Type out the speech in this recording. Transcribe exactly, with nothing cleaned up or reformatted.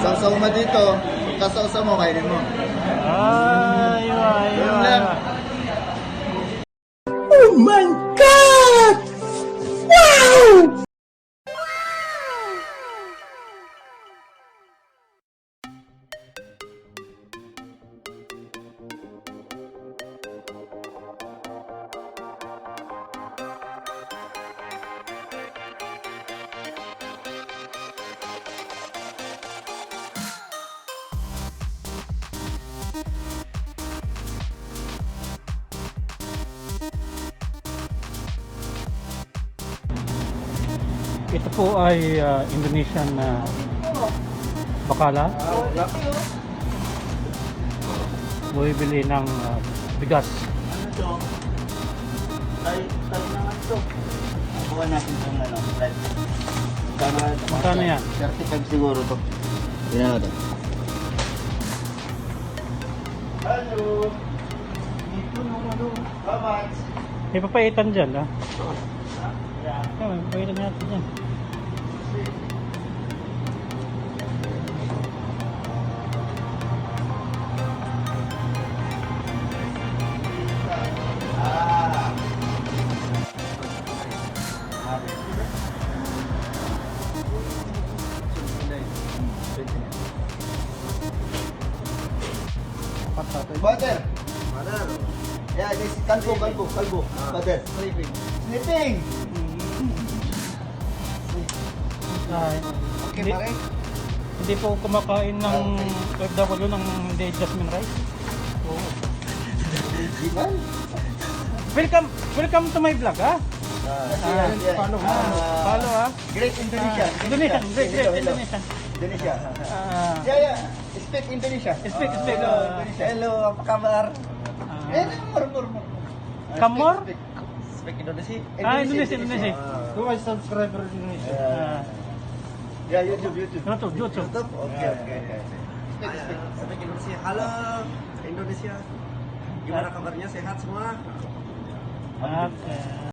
Sawsaw mo dito. Kasawsaw mo, kainin mo. Ay, ay, ay. Ganun lang. Oh my God! Wow! Ito po ay, ah, Indonesian na bakala. Bumibili ng, ah, bigas. Ano to? Tay, tay naman to. Kuha natin itong ano, bread. Magkano ito? Magkano yan? Thirty-five siguro to. Tingnan natin. Hello. Ito nung ano, how much? May papaitan dyan, ah. Yan, may papaitan natin dyan. Butter. Butter. Yeah, this kalbo, kalbo, kalbo. Ah. Butter. Sleeping. Sleeping. Ay, okay, hindi, pare. Hindi po kumakain ng, ah, okay, O F W ng hindi jasmine rice. Oo. Original. Welcome, welcome to my vlog, ha? Ah, ah, yes, yes. Follow, ah, follow, ha? Great Indonesian. Ah, Indonesian, great, great, hello, hello. Indonesian. Indonesia. Ah. Yeah, yeah. Speak Indonesia. Speak, speak. Hello, ah, Indonesia. Hello, apa kabar? Ah. Eh, more, more, more. Ah, kamor? Speak, speak. Speak Indonesia. Ah, Indonesia, Indonesia, Indonesia. Indonesia. Ah. Who my subscriber Indonesia? Ah. Yeah, YouTube, YouTube. YouTube, YouTube. YouTube? Okay, okay, okay. Speak, speak. Speak Indonesia. Halo, Indonesia. Gimana kabarnya? Sehat semua? Okay.